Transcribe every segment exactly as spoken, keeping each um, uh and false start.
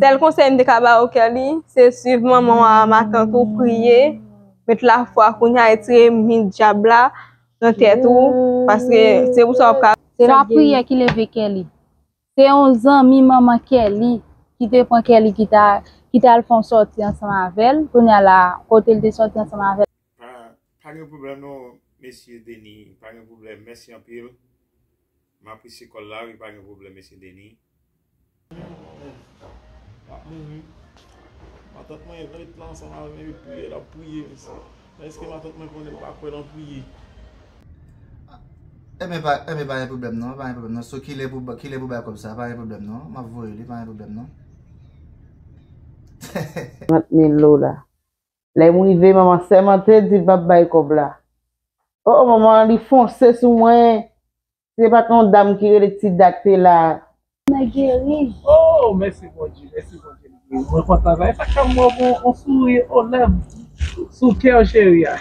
Sèl konsèy m te ka ba w, Kelly, se swiv manman w a matant ou, priye, met lafwa kounye a, retire mi dyab la nan tèt ou, paske se pou sa w ap ka. Se lapriyè ki leve Kelly. Se yon zanmi manman Kelly ki te pran Kelly ki ta, ki t al fè yon sòti ansanm avè l. Kounye a la, kote l te sòti ansanm avè l. Pa, pa gen pwoblèm non, mesye Denis, pa gen pwoblèm. Mèsi anpil. M apresye kòl la, wi, pa gen pwoblèm, mesye Denis. M ap mouri. Matant mwen ret la ansanm avè m epi priye, l ap priye, mesye. Men èske matant mwen konnen m pa kwè nan priye? Enben pa, enben pa gen pwoblèm non, pa gen pwoblèm non. So kilè pou, kilè pou bay kòb sa, pa gen pwoblèm non. M ap voye li, pa gen pwoblèm non. Trant mil dola. Lè m rive, manman sèmante di l p ap bay kòb la. O, o, manman an, li fonse sou mwen. Se pa t yon dam ki rele Ti Dat te la. Mwen geri. Oh, mèsi Bondye, mèsi Bondye. Mwen kontan sa. E sa k fè m wè w gon yon souri o lèv sou kè w, cheri a.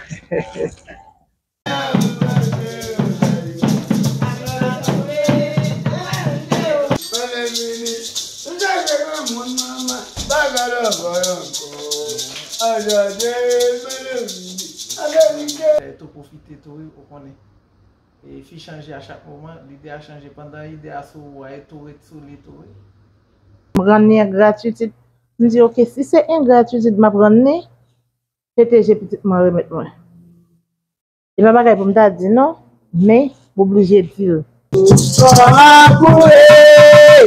Tou pwofite tou, wi, ou konnen. E fi chanje a chak moman, lide a chanje. Pandan ide a sou ou a, e tou ret sou li tou, wi. M rann li an gratitid. M di, "Oke, si se an gratitid m ap rann li, pete je pitit mwen remèt mwen." E pa bagay pou m ta di non, men m oblije di l. Kòman koule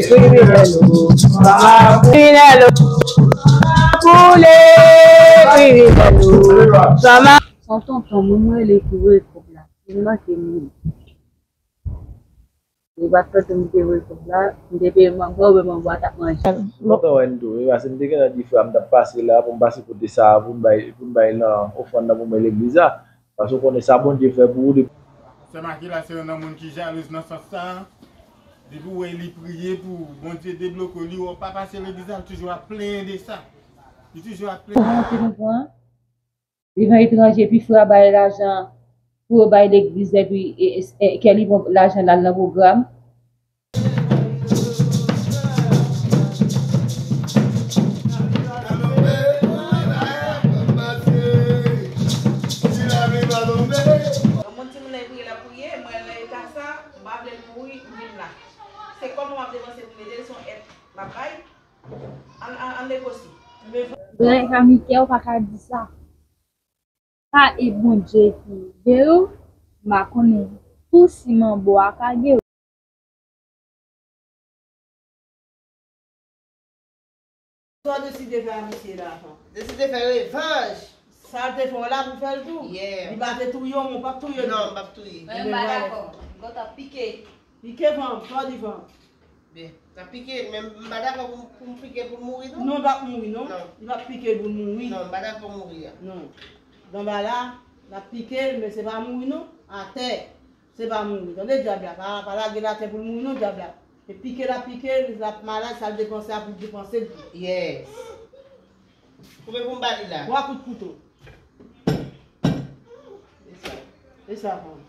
kriminèl ou? Kòman kriminèl ou? Kòman koule kriminèl ou? Kòman. Son tonton, mwen, mwen rele pou voye kòb la. Li manke m wi. Li pa t tande m te voye kòb la, m te peye mango, oubyen mango a t ap manje. Kontan wè n tou, wi, paske m te gentan di frè a m t ap pase la pou m pase kote sa a pou m bay, pou m bay nan ofrann nan pou m bay legliz la. Paske w konnen sa Bondye fè pou ou depi. Sè Makila se youn nan moun ki jalouz nan sans sa a. Depi w wè li priye pou Bondye debloke li, w pa pase legliz la, li toujou ap plenyen de sa. Li toujou ap plenyen. Ou konprann? Li nan etranje, epi frè a bay lajan pou yo bay legliz, epi, e, e, e, Kelly pran lajan l al nan pwogram. Yon moun timoun nan priye, l ap priye, mwen nan eta sa, m pa vle l mouri, m vin la. Se kòb mwen m ap depanse pou m ede l, se yon èd m ap bay. Ann, ann, ann negosye. Gran Michel pa ka di sa. Sa e Bondye ki geri w, m pa konnen tou si manbo a ka geri w. Sa w deside fè a misye la, fanm? Deside fè revanj. Sa l te fè w la pou fè l tou? Yeah. Li pa te touye w, men w p ap touye l tou? Non, m p ap touye. Mwen m pa dakò. Gòt ap pike. Pike fanm, sa w di fanm? Byen, n ap pike l, men m pa dakò pou, pou m pike l pou l mouri non. Non, li p ap mouri non. Non. Li p ap pike l pou l mouri. Non, m pa dakò mouri a. Non. Danbala, n ap pike l, men se pa mouri non. Atè, se pa mouri. Tande dyab la, pa, pa lage l atè pou l mouri non, dyab la. E pike l ap pike l, l ap malad, sa l depanse a pou l depanse l tou. Yes. Koupe pou m ba li la. Twa kout kouto. E sa. E sa, fanm.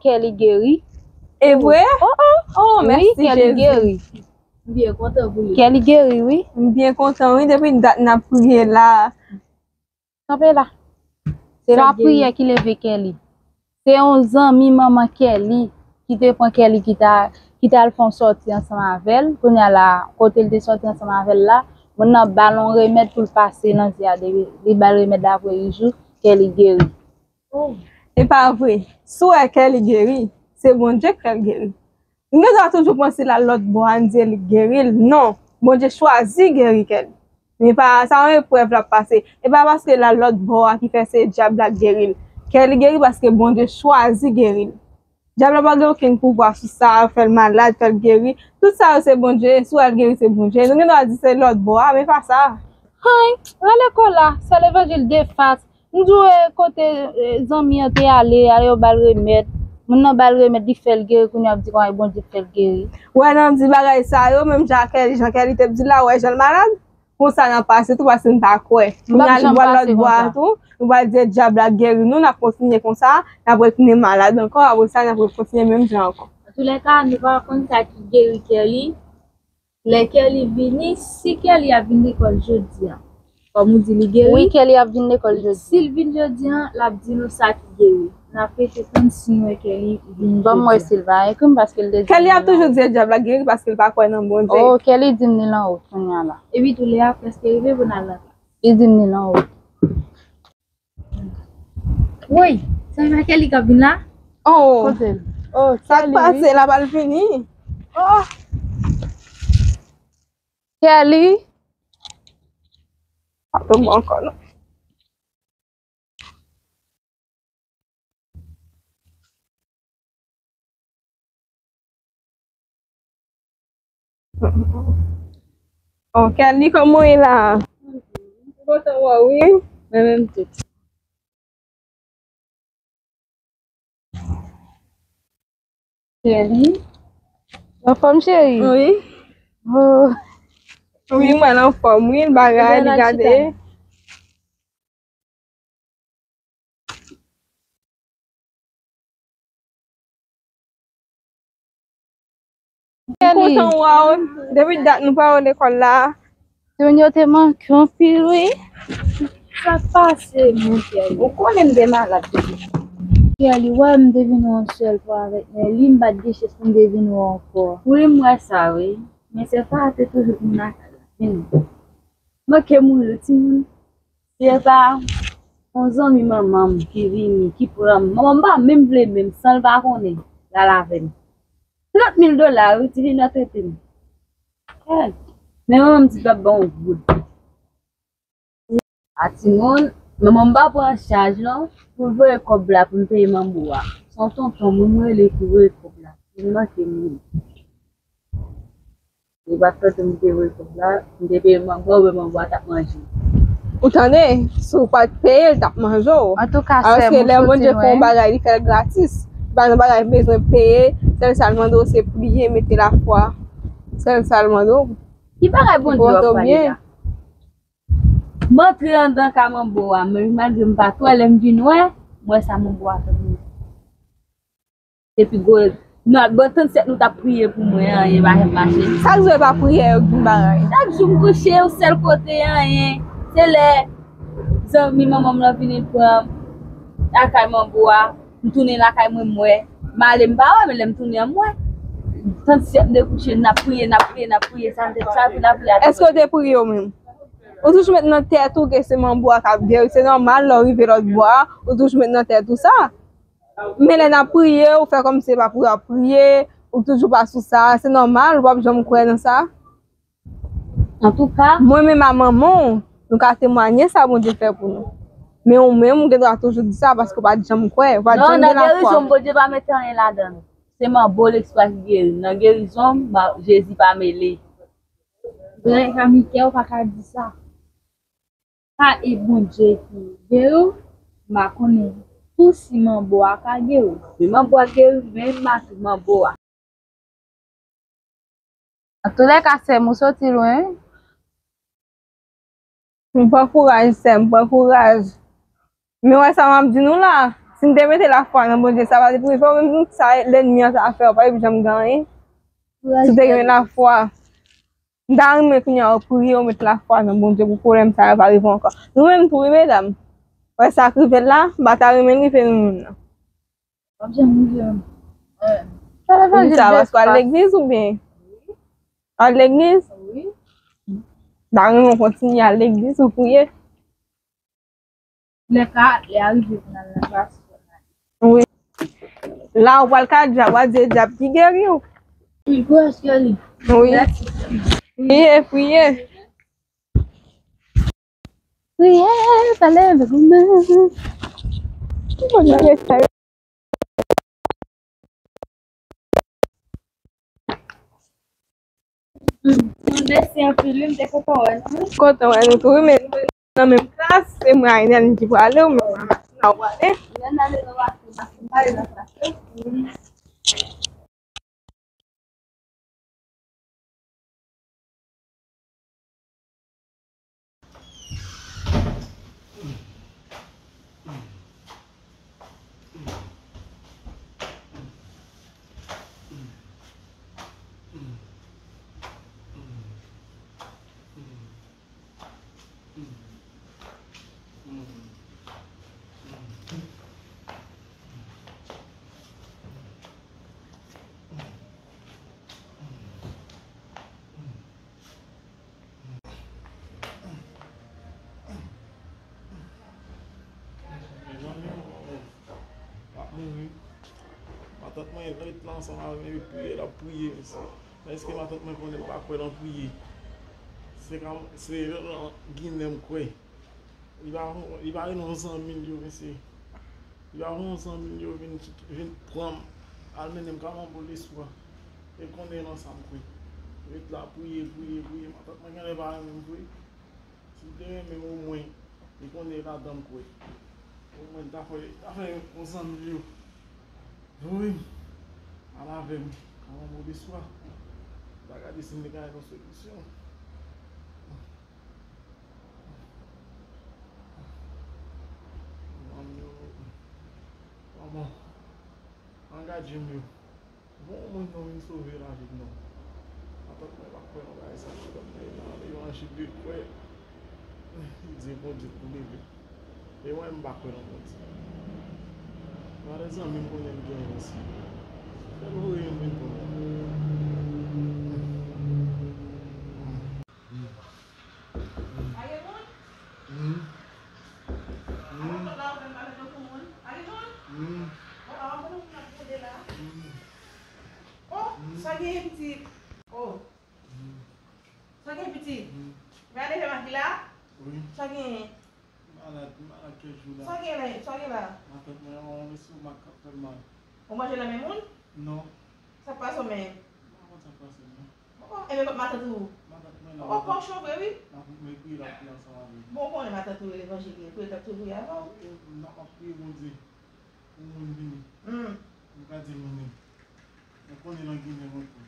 Kelly geri. E vre? Oh, oh. Oh, wi, mèsi Kelly Jezi. Geri. M byen kontan pou li. Kelly geri, wi. M byen kontan, wi. Depi dat n ap priye la. Kanpe la. Se pa priyè ki leve Kelly. Se yon zanmi manman Kelly ki te pran Kelly ki ta, ki t al fè yon sòti ansanm avè l. Kounye a la, kote l te sòti ansanm avè l la, moun nan ba l yon remèd pou l pase nan zye a. Depi li ba l remèd la apre uit jou, Kelly geri. Oh. E pa vre. Si w wè Kelly geri, se Bondye k fè l geri. M gen dwa toujou panse l al lòt bò a, m di li geri l. Non, Bondye chwazi geri Kelly. Men pa sa yon eprèv l ap pase. E pa paske l al lòt bò a ki fè se dyab la k geri l. Kelly geri paske Bondye chwazi geri l. Dyab la pa gen okenn pouvwa sou sa, fè l malad, fè l geri. Tout sa yo se Bondye, si w wè l geri se Bondye. Nou gen dwa di se lòt bò a, men pa sa. Hay, rale kò la, sè levanjil de fas. M di w, e, kote, e, zanmi an te ale, ale yo ba l remèd. Moun nan ba l remèd, li fè l geri, kounye a ap di kòman Bondye fè l geri. Wè, nan di bagay sa yo, menm jan ak Kelly, jan Kelly te di la, wè, jan l malad. Konsa n ap pase tou paske n pa kwè. Kounye a, nou pral lòt bò a tou, nou pral di dyab la geri nou, n ap kontinye konsa, n ap retounen malad ankò, apre sa, n ap kontinye menm jan ankò. Antoulèka, nou pa konn sa ki geri Kelly. Lè Kelly vini, si Kelly ap vin lekòl jodi a, kòm ou di li geri. Wi, Kelly ap vin lekòl jodi. Si l vin jodi a, l ap di nou sa ki geri. N ap rete tann si n wè Kelly vin jodi a. Ban m wè si l pa ekri m paske l te di m li nan wout. Kelly ap toujou di dyab la geri paske l pa kwè nan Bondye. Oh, Kelly di m li nan wout kounye a la. Epi tou lè a prèske rive pou n al nan klas. Li di m li nan wout. Woy, sa e pa Kelly k ap vin la? Oh. Kote l? Oh, sa k pase la, pa l vini? Oh. Kelly. Pa tonbe ankò, non. Oh, Kelly, kòman w ye la? M kontan wè w, wi. Mwen menm tou. Kelly. Anfòm, cheri? Wi. Oh. Wi, mwen anfòm, wi, bagay, li gade. M kontan wè w. Depi dat nou pa wè w lekòl la. Timoun yo te manke w anpil, wi. Sa k pase, mon Kelly? Ou konnen m te malad depi. Kelly, wè m te vin wè w yon sèl fwa avèk Nelly, m pa t gen chans pou m te vin wè w ankò. Wi, m wè sa, wi. Men sè Farah te toujou vin lakay la. Vini. Manke mouri, timoun. Se pa yon zanmi manman m ki vini, ki pran m. Manman m pa menm vle men m, san l pa konnen, l al avè m. Trant mil dola, wi, ti fi nan tete m. Hey, men manman m di l p ap ban yon goud. A timoun, manman m pa pran chaj non, pou l voye kòb la pou m peye manbo a. Se yon tonton mwen m rele pou voye kòb la. Li manke m wi. Li pa t tande m te voye kòb la, m te peye manbo a, oubyen manbo a t ap manje. Ou tande, si w pa t peye l, l t ap manje w. Antouka, sè m, ou soti lwen. Paske lè Bondye fè yon bagay, li fè l gratis. Li pa nan bagay bezwen peye, sèl sa l mande w se priye, mete lafwa. Sèl sa l mande w. Ki bagay Bondye w ap pale la? M antre anndan kay manbo a, men malgre m pa t wè, lè m vin wè, m wè sa manbo a fè pou mwen. Epi gwo, nou al ban tann sèt nou t ap priye pou mwen, anyen pa janm mache. Sa k di w e pa priyè yo k vin bagay? Chak jou m kouche yon sèl kote, anyen. Se lè zanmi manman m lan vini l pran m lakay manbo a, m tounen lakay mwen, m wè. M ale m pa wè, men lè m tounen an m wè. Tann sèt m te kouche, n ap priye, n ap priye, n ap priye, sa m te, sa vin ap priye. Èske w te priye w menm? Ou toujou met nan tèt ou ke se manbo a k ap geri. Se nòmal, lè w rive lòt bò a, ou toujou met nan tèt ou sa. Men lè n ap priye, ou fè kòmsi se pa pou w ap priye, ou toujou pa sou sa. Se nòmal, ou p ap janm kwè nan sa. Antouka, mwen menm a manman w, nou ka temwanye sa Bondye fè pou nou. Men ou menm, ou gen dwa toujou di sa paske ou pa t janm kwè, ou pa t janm gen lafwa. Non, nan gerizon m, Bondye pa mete anyen ladan l. Se manbo l eksprè ki geri. Nan gerizon m, Jezi pa mele. Grann Kamikè, ou pa ka di sa. Pa e Bondye ki geri w, m pa konnen tou si manbo a ka geri w. Men manbo a geri, men m pa tou manbo a. Antoulèka, sè m, ou soti lwen. M pran kouraj, sè m, pran kouraj. Men wè sa m ap di nou la, Si m te mete lafwa nan Bondye, sa pa t pou rive w, menm sa lènmi an ta fè, w pa t janm gen anyen. Si w te gen lafwa, m ta renmen kounye a w priye, w met lafwa nan Bondye pou pwoblèm sa yo pa rive w ankò. Nou menm tou, wi, medam. Wè sa k rive l la, m pa ta renmen l rive nou menm nan. W ap janm rive menm. Sa vle di sa, paske w al legliz oubyen? Al legliz? Wi. M ta renmen w kontinye al legliz ou priye. Lè ka, lè a rive pou n al nan klas, fò n ale. Wi. La, ou pral ka dyab, w a di e dyab ki geri w. Wi, kouraj, Kelly. Wi. Mèsi. Priye, priye. Priye, pale avèk mwen. Ki moun nan respè? Mèsi anpil, wi, m te kontan wè nou. Kontan wè nou tou, wi, men nou nan menm klas, se mwen ak Nèlin ki prale, ou menm ak Matina ou prale. Lè n ale nan Matina, n pale nan klas, wi. Mezanmi, m ap mouri. Matant mwen ret la ansanm avè m, epi priye, l ap priye, mesye. Èske matant mwen konnen m pa kwè nan priye? Se ka, se Ginen m kwè. Li pa, li pa renmen yon zanmi l yo, mesye. Li pa renmen yon zanmi l yo vin, vin pran m, al mennen m ka manbo leswa. E konnen nan sa m kwè. Ret la, priye, priye, priye. Matant mwen genlè pa renmen m vre. Si l te renmen m, omwen, li konnen ladan m kwè. Omwen, l ta fè, l ta fè yon zanmi l yo voye m al avè m ka manbo leswa. M ta gade si m te ka jwenn yon solisyon. Manm yo, kòman? Angadje m yo. Bon, moun nan vin sove lavi m non. Antank mwen pa kwè nan bagay sa, mwen pa kwè nan levanjil de kwè. Di Bondye pou leve. E mwen, m pa kwè nan Bondye. Malèzman, menm konnen m genyen osi. Fè l voye m vin pou mwen. Pa gen moun? Hmm. Hmm. Hmm. Alò, la, ou vin pale tankou moun. Pa gen moun? Hmm. Bon, avan pou nou fin ap gade la. Hmm. Oh, hmm, sa genyen pitit? Oh. Hmm. Sa genyen pitit? Hmm. Gade fè magi la? Wi. Sa genyen? Malad, malad kèk jou la. Sa genyen la? Sa genyen la? Matant mwen an, yon lestomak k ap fè m mal. Ou manje nan men moun? Non. Sa k pase w menm? Mwen pa konn sa k pase m non. Oh, oh, enben kot matant ou? Matant mwen la. Oh, oh, kòchon vre wi. N ap, mwen priye, l ap priye ansanm avè m. Bon, ou konnen matant ou levanjil li, pou l t ap tou priye avè w. E, n ap, ap priye Bondye. Pou moun vini. Hmm. M ka di l mwen menm. Mwen konnen nan Ginen mwen tou.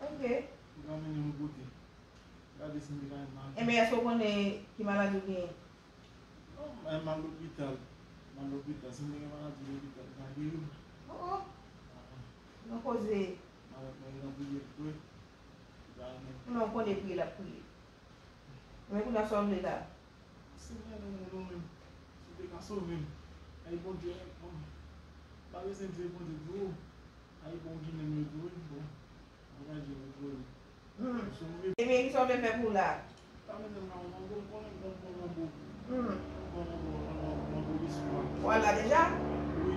Ok. M ka mennen yon kote. Gade si m te ka jwenn lajan. Enben, èske w konnen ki maladi w genyen? Non, m al lopital. M al lopital. Si m te gen maladi lopital, m ta geri m. Oh, oh. Ah, ah. Nan koze. Malad mwen nan priye vre. Li pa renmen. Men w konnen priye l ap priye. Men kounye a sa w vle la? Senyè, nan non w menm, si w te ka sove m. Ay, Bondye, bon, m pa bezwen di Bondye di w. Ay, bon, Ginen m yo tou wi, bon. Angaje m tou wi. Hmm. Sove. Ebyen, kisa w vle fè pou w la? Pa mennen m nan mango, m konnen m konn pran mango. Hmm. M pran mango, m pran mango, mango lespwa. W al la deja? Wi.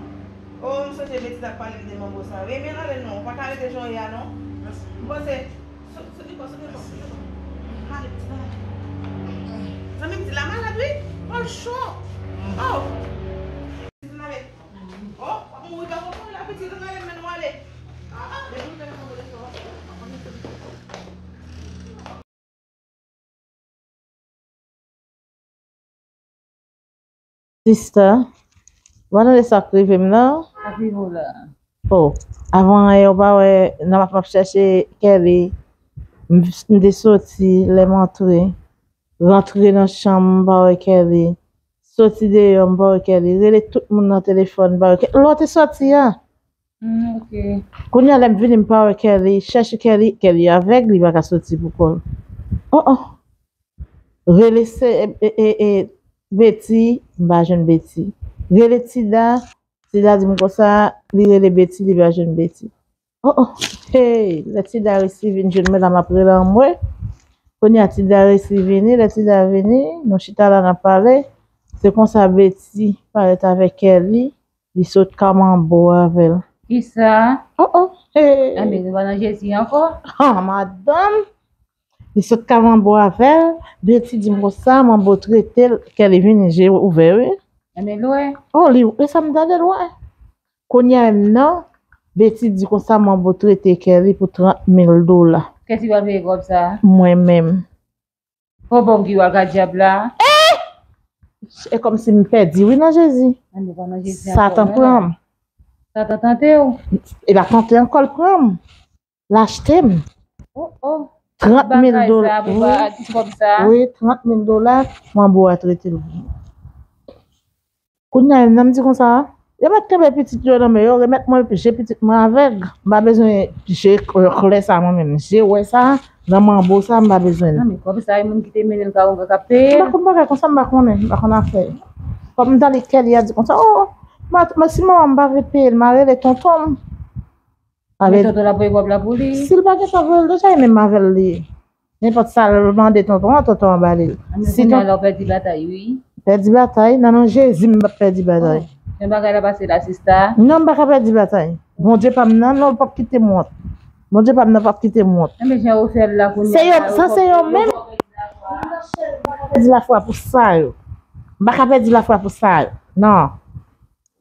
Oh, m sonje Betty t ap pale m de mango sa. Wi, men ale non, ou pa ka rete jan w ye a non. Mèsi. M panse, sot, sot devan, sot devan, sot devan. Ale, Betty, ale. Zanmi m di la malad wi. Oh, l cho. Oh. Betty, ale. Oh, w ap mouri pa konprann la, Betty, ale, men nou ale. Ah, ah, men nou te nan mango lespwa. Sista, w a tande sa k rive m nan? Sa k rive w la? Oh, avan yè w pa wè, nan m ap, m ap chèche Kelly, m, m te soti, lè m antre, rantre nan chanm, m pa wè Kelly. Soti deyò, m pa wè Kelly. Rele tout moun nan telefòn, m pa wè Kelly. Lè w te soti a. Mm, ok. Kounye a, lè m vini, m pa wè Kelly. Chèche Kelly, Kelly avèg, li pa ka soti pou kò l. Oh, oh. Rele se e, e, e, e, Betty, m pa jwenn Betty. Rele Tida, Tida di m konsa, li rele Betty, li pa jwenn Betty. Oh, oh, hey, lè Tida resi vin jwenn mwen la, m ap rele anmwe. Kounye a Tida resi vini, lè Tida vini, nou chita la n ap pale. Se konsa Betty parèt avèk Kelly, li sot ka manbo avè l. Kisa? Oh, oh, hey. Anben, nou pa nan Jezi ankò? Ah, madanm, li sot ka manbo avè l, Betty di m konsa, manbo trete l, Kelly vini, je ouvè, wi. Anben, lwen. Oh, li, e sa m tande l wè. Kounye a menm nan, Betty di konsa manbo trete Kelly pou trant mil dola. Kèsi w al peye kòb sa? Mwen menm. Fò bòm ki w al ka dyab la? E kòmsi m pèdi wi nan Jezi. Anben, pa nan Jezi Satan pran m. Satan tante w? E pa tante ankò l pran m. L achte m. Oh, oh. Trant mil dola. Wi, kòb sa. Wi, trant mil dola, manbo a trete l. Kounye a, nan m di konsa, yo mèt kenbe pitit yo nan men yo, remèt mwen je pitit mwen avèg. M pa bezwen je klè sa mwen menm. Je wè sa, nan manbo sa, m pa bezwen. Non, men kòb sa, e moun ki te mennen l ka ou ka peye. M pa konn bagay konsa, m pa konnen, m pa konn afè. Kòm m tande Kelly a di konsa, oh, ma, ma, si manman m pa vle peye l, m a rele tonton m. Men tonton la voye kòb la pou li. Si l pa gentan voye l deja, e menm avè l li ye. Nenpòt sa l mande tonton an, tonton an ba li l. Si tonton la pèdi batay, wi. Pèdi batay, nan non Jezi, m p ap pèdi batay. Men bagay la pase la, sista. Non, m pa ka pèdi batay. Bondye pa m nan, non, l p ap kite m wont. Bondye pa m nan p ap kite m wont. Men jan yo fè l la kounye a. Se yo, sa se yo menm. M pa ka pèdi lafwa pou sa yo. M pa ka pèdi lafwa pou sa yo. Non.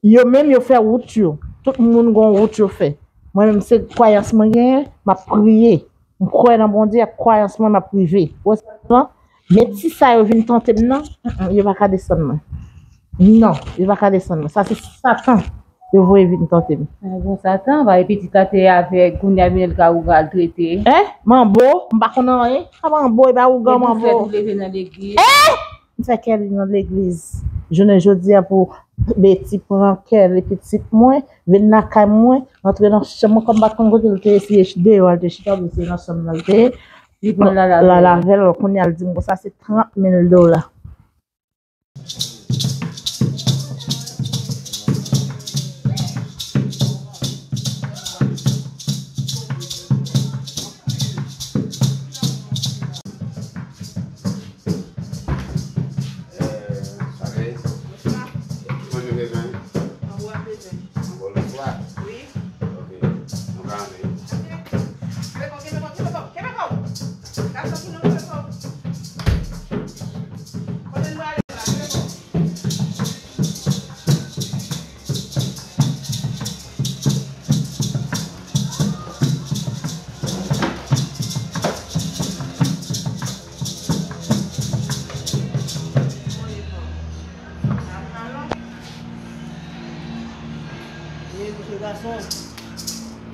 Yo menm yo fè wout yo. Tout moun gon wout yo fè. Mwen menm se kwayans mwen genyen, m ap priye. M kwè nan Bondye ak kwayans mwen m ap rive. Ou wè sa? Men ti sa yo vin tante m nan, mm, mm, yo pa ka desann mwen. Non, yo pa ka desann mwen. Sa se Satan yo voye vin tante m. Bon, Satan, ba epi ti tante avèg, kounye a vin el ka ou al trete. Hein? Manbo, m pa konn anyen. Sa manbo, e pa ougan manbo. Leve nan legliz. M fè Kelly nan legliz. Jounen jodi a pou Betty pran Kelly pitit mwen, vin lakay mwen, antre nan chanm mwen, kòm m pa t konn kote l te ye, si e deyò a l te chita oubyen se nan chanm nan l te ye. Li pran l al avè l. L al avè l, kounye a l di m konsa se trant mil dola.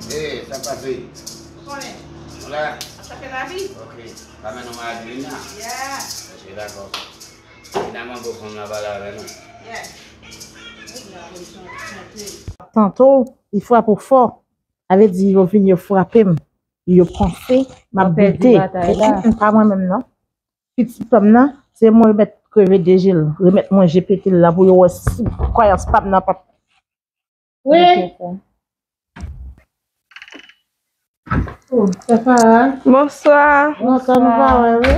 Hey, sa k pase? Ou konnen. Nou la? Ap chache lavi. Ok. Pa men nou Adelina? Yeah. Ok, dakò. Finalman, pou fanm nan pale avè nou. Yeah. Tanto, li frape w fò. Sa vle di yo vin, yo frape m. Yo panse m ap bite. M pa mwen menm non. Pitit pa m nan, se mwen remèt kreve de je l, remèt mwen je pete l la pou yo wè si kwayans pa m nan p ap. Wi. Sè Farah. Bonswa. Lontan nou pa wè, wi.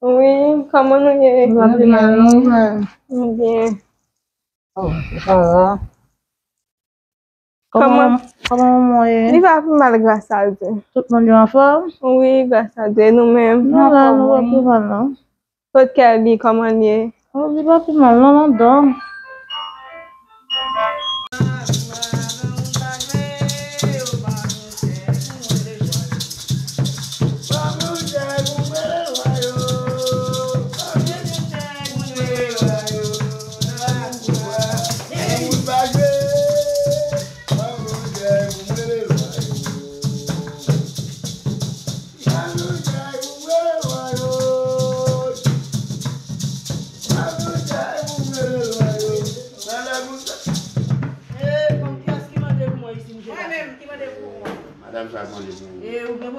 Wi, kòman nou ye? Nou pa pi mal, non, frè. Nou byen. Oh, Sè Farah. Kòman? Kòman manman w ye? Li pa pi mal, gras a Dye. Tout moun yo anfòm? Wi, gras a Dye. Nou menm? Nou la, nou pa pi mal, non. Kot Kelly, kòman l ye? Oh, li pa pi mal, non, non, non.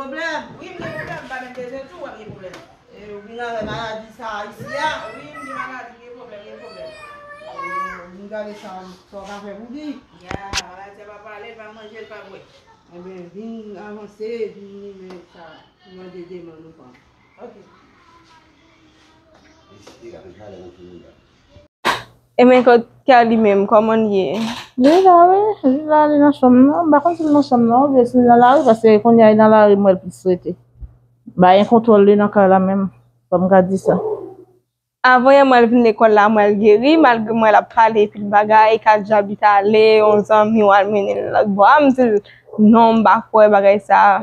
Pwoblèm. Wi, m gen pwoblèm, m pa menm bezwen di w, w ap gen pwoblèm. E, ou vin avè maladi sa a isi a? Wi, m gen maladi, m gen pwoblèm, m gen pwoblèm. E, ou vin gade sa, sa w ka fè pou li. Ya, maladi a pa pale, l pa manje, l pa bwè. Ebyen, vin avanse, vin limen sa, mande demann ou fanm. Ok. Isi, gade chalè nan timoun la. E men kot Kelly menm, kòman l ye? Li la, wi. Li la, li nan chanm nan. M pa konn si l nan chanm nan, oubyen si l nan lari, paske kounye a li nan lari, m wè l plis rete. Ba gen kontwòl li nan kay la menm. Kòm m ka di sa. Avan yè, m wè l vin lekòl la, m wè l geri, malgre m wè l ap pale pil bagay, ka djab li t ale, yon zanmi w al mennen l lòt bò a, m di l, non, m pa kwè bagay sa a.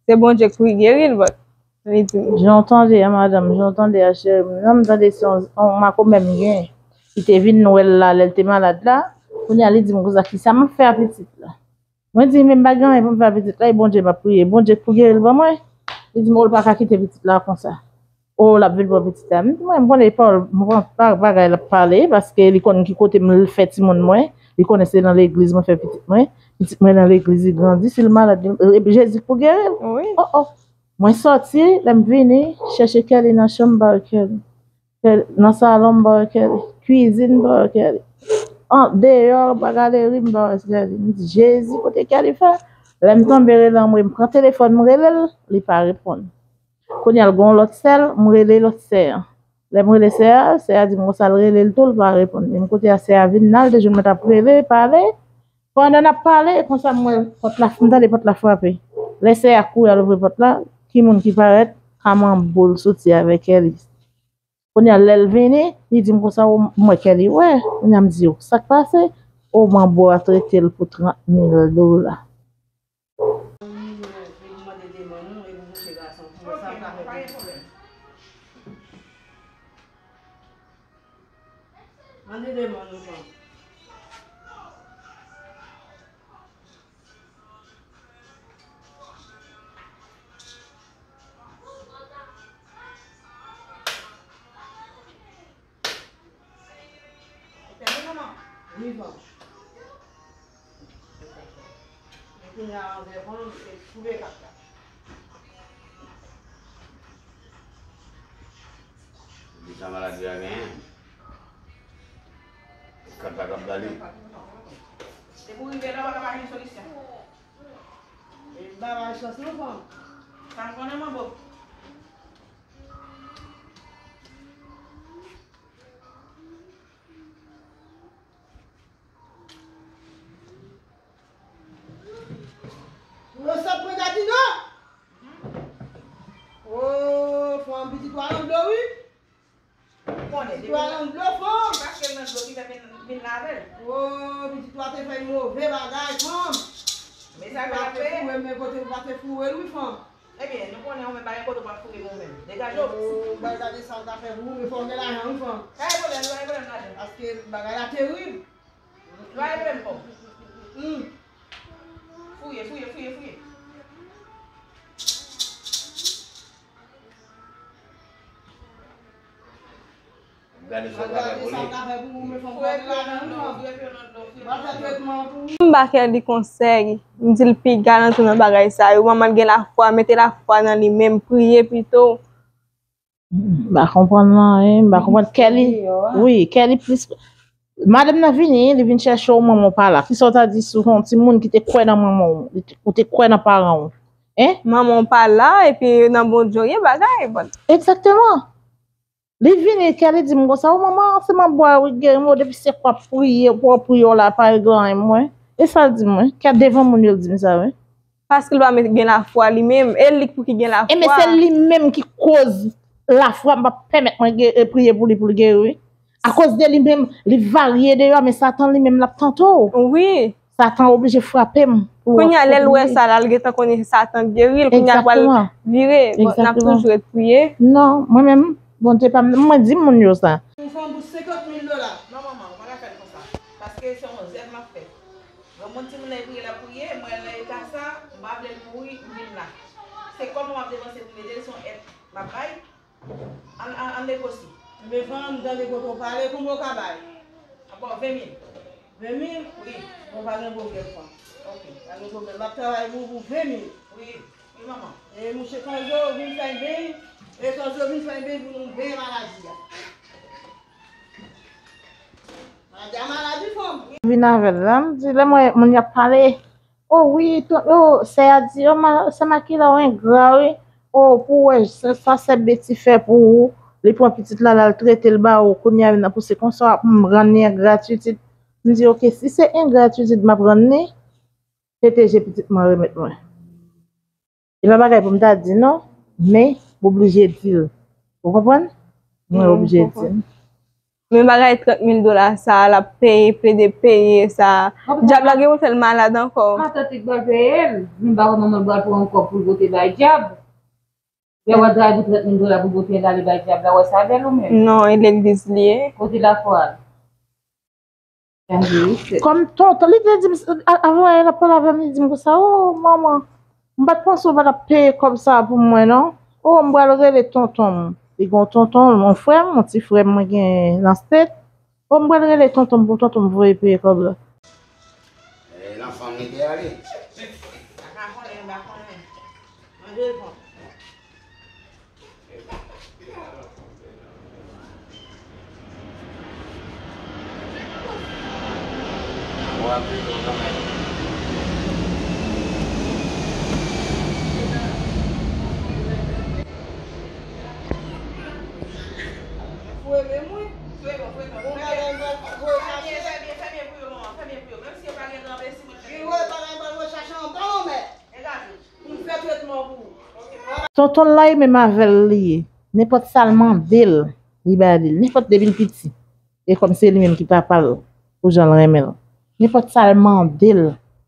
Se Bondye k pou geri l, but li di m. Jan w tande a, madanm, jan w tande a, cheri m, nan m tande se yon, yon makomè m gen. Li te vin wè l la, lè l te malad la. Kounye a, li di m konsa, kisa m ap fè a pitit la? Mwen di, men m pa gen anyen pou m fè a pitit la, e Bondye m ap priye. Bondye k pou geri l ban mwen. Li di m, o, l pa ka kite pitit la konsa. O, l ap vin pran pitit la. M di, mwen, m konnen pawòl, m pran pa bagay l ap pale, paske li konn ki kote m fè timoun mwen. Li konnen se nan legliz mwen fè pitit mwen. Pitit mwen nan legliz, li grandi. Si l malad, li, e, Jezi k pou geri l. Wi. O, o. Mwen sòti, lè m vini, chèche Kelly nan chanm, m pa wè Kelly. Kelly, nan salon, m pa wè Kelly. Kwizin, m pa wè Kelly. An, deyò, pa galeri, m pa wè Kelly. M di, Jezi, kote Kelly fè? Lè m tonbe rele anmwe, m pran telefòn, m rele l, li pa reponn. Kounye a, l gen yon lòt sè l, m rele lòt sè a. Lè m rele sè a, sè a di m konsa l rele l tou, l pa reponn. Menm kote a, sè a vin la, l te jwenn mwen t ap rele, pale. Pandan n ap pale, konsa m wè pòt la, m tande pòt la frape. Lè sè a kouri al ouvri pòt la, ki moun ki parèt? Kamanbo l soti avè Kelly. Kounye a, lè l vini, li di m konsa, o, m wè Kelly, wè. Kounye a, m di, o, sa k pase? O, manbo a trete l pou trant mil dola. Mande demann ou fanm. Wi, fanm. Kounye a, anvè fanm, e twouve kat la. Li sa maladi a genyen. Kat la k ap ba li. Depi w rive la, w pa ka pa jwenn solisyon. E m pa bay chans non, fanm. Sa m konnen, manbo. What's up, mwen Dadino? Oh, fanm, pitit ou a nan dlo, wi. Pitit ou a nan dlo, fanm. Paske l nan dlo ki fè vin, vin lave l. Oh, pitit ou a te fè move bagay, fanm. Men sa k ap fè. Pitit ou a te foure, men kote ou pa te foure l, wi, fanm. Ebyen, nou konnen ou menm pa gen kote w pa foure pou ou menm. Degaje w. Oh, bay gade sa w ka fè pou ou, men fò w gen lajan, wi, fanm. Pa gen pwoblèm, pa gen pwoblèm, lajan. Paske bagay la terib. Lwa e menm bon. Hmm. Fouye, fouye, fouye, fouye. Gade sa w ka fè pou li. Fouye pye nan dlo, fouye pye nan dlo, fouye pye nan dlo. M ba Kelly konsèy, m di l piga nan tou nan bagay sa yo. Manman l gen lafwa, mete lafwa nan li menm, priye pito. M pa konprann anyen, m pa konprann. Kelly, wi, Kelly plis. Madanm nan vini, li vin chèche w, manman w pa la. Kisa w ta di sou yon timoun ki te kwè nan manman w, li te, ou te kwè nan paran w? Hein? Manman w pa la, epi nan Bondye w ye bagay, bon. Egzakteman. Li vini, Kelly di m konsa, o manman, se manbo a wi k geri m, o depi se w ap priye, pou w priye w la, pa regle anyen mwen. E sa l di mwen, ki a devan moun yo l di m sa wi. Paske l pa met gen lafwa li menm. E li k pou ki gen lafwa. Enben se li menm ki koz lafwa m p ap pèmèt mwen ge- e priye pou li pou l geri wi. Akoz de li menm, li varye deyò, men Satan li menm l ap tante w. Wi. Satan oblije frape m. Kounye a lè l wè sa la, l gentan konnen Satan geri l. Kounye a l pral vire. Bon, n ap toujou ret priye. Non, mwen menm, Bondye pa m, mwen di moun yo sa. Yon fanm pou senkant mil dola. Non, manman, ou pa ka fè l konsa. Paske se yon zèv m ap fè. Granmoun timoun nan e priye l ap priye, mwen nan eta sa, m pa vle l mouri, m vin la. Se kòb mwen m ap depanse pou m ede l, se yon èd m ap bay, ann, ann, ann negosye. Men fanm, tande kote w pale, konbyen w ka bay? Bon, ven mil. Ven mil? Wi. Bon, pa gen pwoblèm, fanm. Ok. Pa gen pwoblèm, m ap travay pou ou pou ven mil. Wi. E mouche Konzo vin fè beny, e Konzo vin fè beny pou nou beny maladi a. Maladi a maladi fanm. Vin avè l la, m di, lè m wè moun y ap pale, o wi, ton, o, sè a di, o, ma, sè Makila, ou engra, wi. O, pou w wè, sa, sa sè Beti fè pou ou, li pran pitit la, l al trete l ba ou, kounye a vin ap pouse konsa, w ap rann li an gratitit. M di, oke, si se an gratitit m ap rann li, pete je pitit mwen remèt mwen. E pa bagay pou m ta di non, men m oblije di l. Ou konprann? Mwen oblije di l. Men bagay trant mil dola sa a, l ap peye, plede peye sa a. Dyab la gen pou l fè l malad ankò. Matant li k pral peye l. Vin ba manman l pral pran yon kòb pou l pote bay dyab. Lè w ap travay pou trant mil dola pou pote l ale bay dyab la, w wè sa bèl ou menm? Non, e legliz li ye. Kote lafwa l? Kòm tonton, li te di m, a- avan yè l ap pale avè m, li di m konsa, o manman, m pa t panse w pa t ap peye kòb sa a pou mwen non. O, m pral rele tonton m. Li gen yon tonton, yon frè m, yon ti frè m mwen gen nan State. O, m pral rele tonton m pou tonton m voye peye kòb la. E nan fanm li te ale. Pa ka konnen, pa konnen. Mande l bon. Tonton l la, e menm avè l li ye. Nenpòt sa l mande l, li ba li. Nenpòt depi l piti. E kòm se li menm ki papa l, pou jan l renmen l. Nenpòt sa l mande l,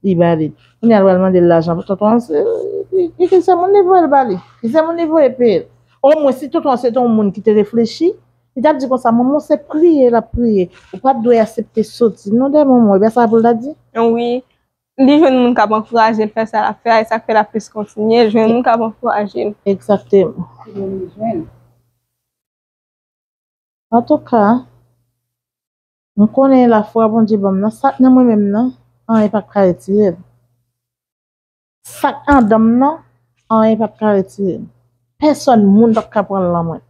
li ba li. Kounye a l pral mande l lajan pou tonton an, se, e, e ki se moun li voye l ba li. Ki se moun li voye peye l. Omwen, si tonton an se te yon moun ki te reflechi, li t ap di konsa, manman w se priye l ap priye. Ou pa t dwe aksepte soti non dèyè manman w. E pa sa pou l ta di? Wi. Li jwenn moun k ap ankouraje l fè sa l ap fè a, e sa k fè l ap plis kontinye jwenn moun k ap ankouraje l. Egzakteman. Antouka, m konnen lafwa Bondye ban m nan, sa k nan mwen menm nan, anyen pa ka retire l. Sa k anndan m nan, anyen pa ka retire l. Pèsòn moun pa ka pran l nan mwen.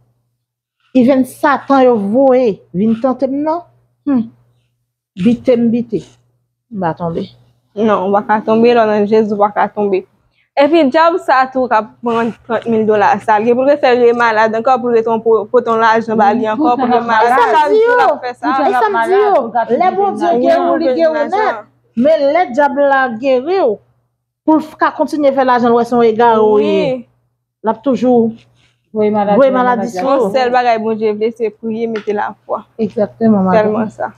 Even Satan yo voye vin tante m nan, hmm, bite m bite, m pa tonbe. Non, ou pa ka tonbe, lè w nan Jezi, ou pa ka tonbe. Epi dyab sa tou k ap pran trant mil dola sa, l gen pou l refè l remalad ankò, pou l retounen po- pote yon lajan ba li ankò, pou l remalad. E sa m di yo, e sa m di yo, lè Bondye geri w, li geri w nèt. Men lè dyab la geri w, pou l ka kontinye fè lajan, l wè se yon egare w ye. L ap toujou voye maladi sou ou. Yon sèl bagay Bondye vle, se priye, mete lafwa. Egzakteman, madanm. Sèlman sa.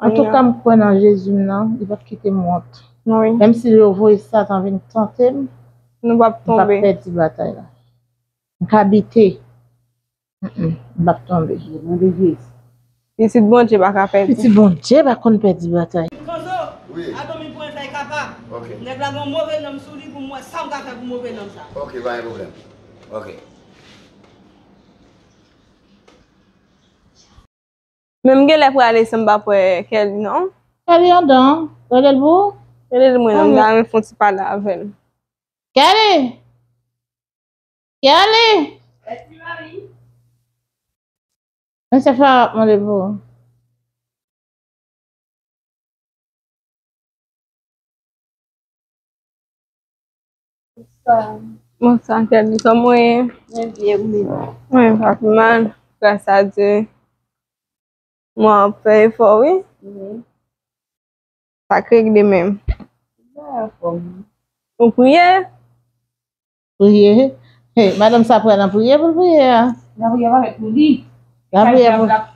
Antouka, m kwè nan Jezi m nan, li p ap kite m wont. Menm si yo voye Satan vin tante m, m p ap pèdi batay la. M ka bite. Mm, mm, m p ap tonbe. Pitit Bondye pa ka pèdi. Pitit Bondye pa konn pèdi batay. Konzo, wi, a dòmi pou entèy kapab. Ok. Nèg la gen yon move nonm sou li pou m wè sa m ka fè pou move nonm sa. Ok, pa gen pwoblèm. Ok. Men m genlè prale san m pa p wè Kelly non. Kelly anndan, rele l pou ou? Rele l mwen non, m ta renmen fè yon ti pale avè l. Kelly! Kelly! Men se fè ap mande pou ou. Bonswa, Kelly, kòman w ye? Mwen byen, ou menm? Mwen pa pi mal, gras a Dye. Mwen ap fè efò, wi. Wi. Sa k regle menm? Ou priye? Priye? Hey, madanm sa pran nan priye pou l priye a. Lapriyè pa fèt pou li. Lapriyè pa fèt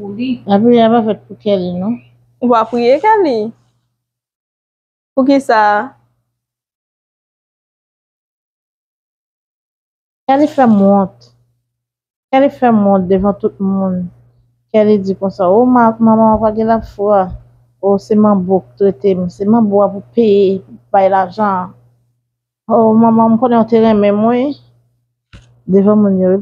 pou li. Lapriyè pa fèt pou Kelly non. Ou pa priye, Kelly? Poukisa? Kelly fè m wont. Kelly fè m wont devan tout moun. Kelly di konsa, o ma- manman w pa gen lafwa. O se manbo k trete m. Se manbo a pou peye, pou bay lajan an. O manman, m konnen w te renmen m wi. Devan moun yo.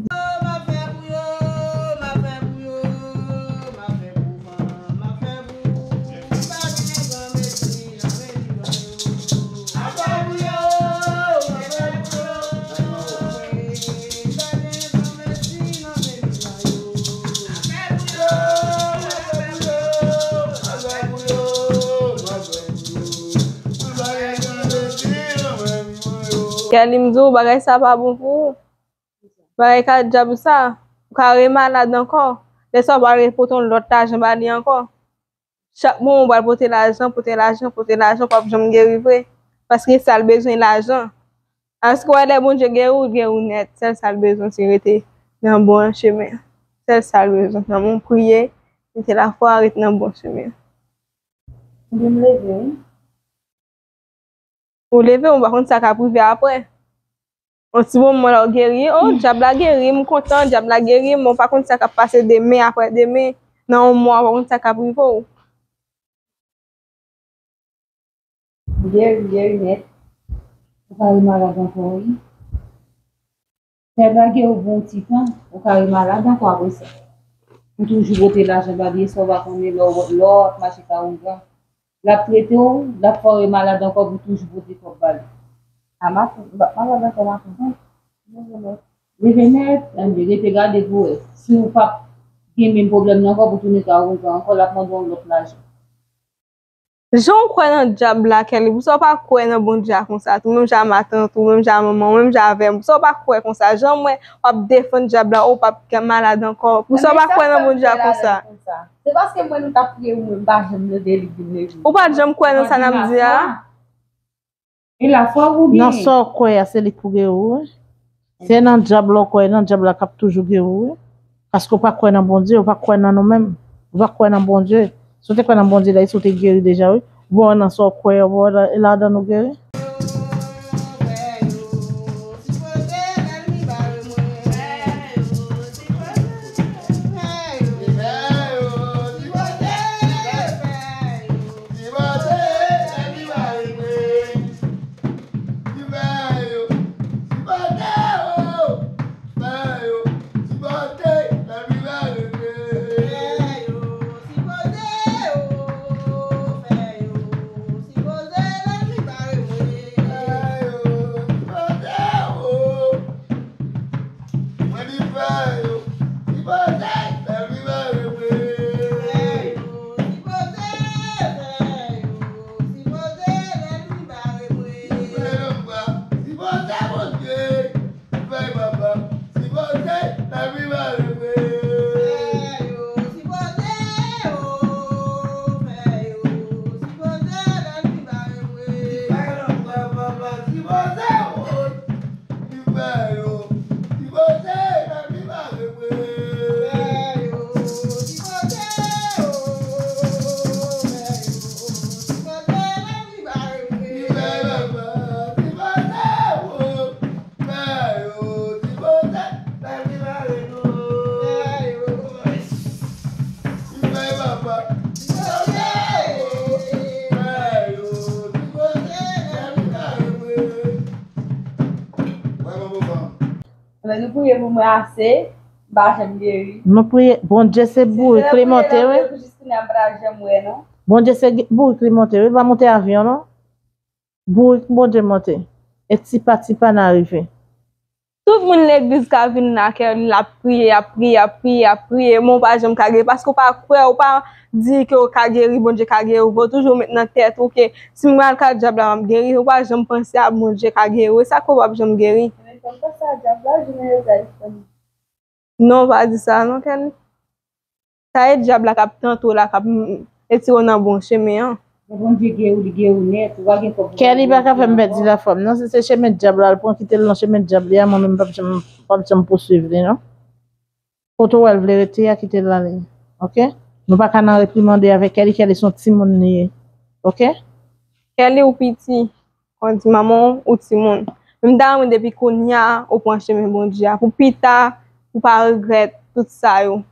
Kelly, m di w, bagay sa pa bon pou ou. Bagay ka dyab sa, ou ka remalad ankò. Lè sa, ou pral repote yon lòt lajan ba li ankò. Chak moman, ou pral pote lajan, pote lajan, pote lajan, ou p ap janm geri vre. Paske sa l bezwen, lajan. Alòske w wè lè Bondye geri w, l geri w nèt. Sèl sa l bezwen, se rete nan bon chemen. Sèl sa l bezwen. Nan men w priye, mete lafwa, rete nan bon chemen. Ebyen, m leve, wi. Ou leve, ou pa konn sa k ap rive apre. Yon ti moman la, ou geri. Oh, dyab la geri, m kontan, dyab la geri, men ou pa konn sa k ap pase demen, apre demen, nan yon mwa, ou pa konn sa k ap rive w. Geri, geri nèt. Ou pa remalad ankò, wi. Fè lage ou bon ti tan, ou ka remalad ankò apre sa. Ou toujou pote lajan ba li, sa ou pa konnen lè w, lè w ap mache ka ougan. L ap trete w, l ap fè w remalad ankò pou toujou pote kòb ba li. Ama, m p ap malad ankò maten, non. Leve nèt, ann rete gade pou wè. Si w p ap gen menm pwoblèm nan ankò pou tounen ka ougan ankò, l ap mande w lòt lajan. Jan w kwè nan dyab la, Kelly, poukisa w pa kwè nan Bondye a konsa tou, menm jan a matant ou, menm jan a manman w, menm jan avè m, poukisa w pa kwè konsa? Jan m wè w ap defann dyab la, ou p ap gen malad ankò, poukisa w pa kwè nan Bondye a konsa? Se paske mwen nou t ap priye ou, mwen m pa janm leve li vin leve. Ou pa t janm kwè nan sa n ap di a? E lafwa ou gen? Nan sa w kwè a, se li k pou geri w, wi. Se nan dyab la w kwè, nan dyab la k ap toujou geri w, wi. Paske w pa kwè nan Bondye, w pa kwè nan nou menm. Ou pa kwè nan Bondye. Si w te kwè nan Bondye, dayè si w te geri deja, wi. Ou pa wè nan sa w kwè, ou pa wè la, ladan nou geri. Mwen di fè yo, sipoze, fè l vin bare mwen. Fè yo, sipoze, fè yo, sipoze, fè l vin bare mwen. Fè yo, sipoze, Bondye, fè papa, sipoze, fè l vin bare mwen. Fè yo, sipoze, o, fè yo, sipoze, fè l vin bare mwen. Fè yo, papa, sipoze, o. Mwen nou priye pou mwen ase, m pa janm geri. Nou priye, Bondye se bourik li monte, wi. Jis kounye a m pa t ap janm wè, non. Bondye se gi-, bourik li monte, wi. Li pa monte avyon, non. Bourik Bondye monte. E ti pa ti pa n a rive. Tout moun legliz ka vin la, kè l ap priye, ap priye, ap priye, ap priye, men w pa janm ka geri, paske w pa kwè, w pa di ke w ka geri, Bondye ka geri w, ou toujou met nan tèt ou ke si m al ka dyab la, m ap geri, ou pa janm panse a Bondye ka geri w, e sa k fè w p ap janm geri. Men fò m panse a dyab la, jounen jodi a li fè m. Non, w pa di sa non, Kelly. Sa e dyab la k ap tante w la, k ap, mm, retire w nan bon chemen an. Lè Bondye geri w, li geri w nèt, ou pa gen kòb pou Kelly pa ka fè m pèdi lafwa m, non, si se chemen dyab la, l pran kite l nan chemen dyab li a, mwen menm m p ap janm, p ap janm pouswiv li, non. Kote w wè l vle rete a, kite l ale. Oke? Nou pa ka nan reprimande avèk Kelly, Kelly se yon timoun li ye. Oke? Kelly ou piti. Kon di manman w, ou timoun. Men m ta renmen depi kounye a, ou pran chemen Bondye a. Pou pita, ou pa regrèt tout sa yo.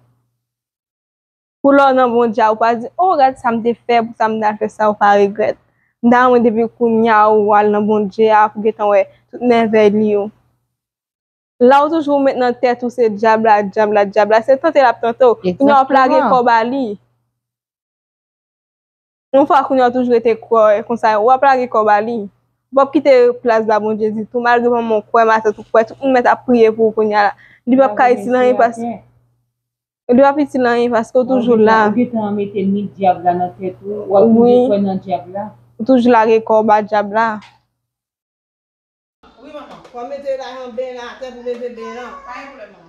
Pou lè w nan Bondye a, ou pa di, o, gad sa m te fè, pou sa m t al fè sa, ou pa regrèt. M ta renmen depi kounye a, ou al nan Bondye a, pou gentan wè tout mèvèy li yo. La ou toujou met nan tèt ou se dyab la, dyab la, dyab la. Se tante l ap tante w. Kounye a w ap lage kò w ba li. Yon fwa kounye a w toujou rete kwè konsa, w ap lage kò w ba li. Ou p ap kite plas ba Bondye ditou, malgre manman w kwè, matant ou kwè, tout moun mèt ap priye pou ou kounye a la. Li p ap ka itil anyen paske, li p ap itil anyen paske w toujou la. Ou gentan mete mit dyab la nan tèt ou, w ap toujou kwè nan dyab la. Ou toujou lage kò w ba dyab la. Wi, manman. Fò mete lajan ben la atè pou leve ben an. Pa gen pwoblèm, manman.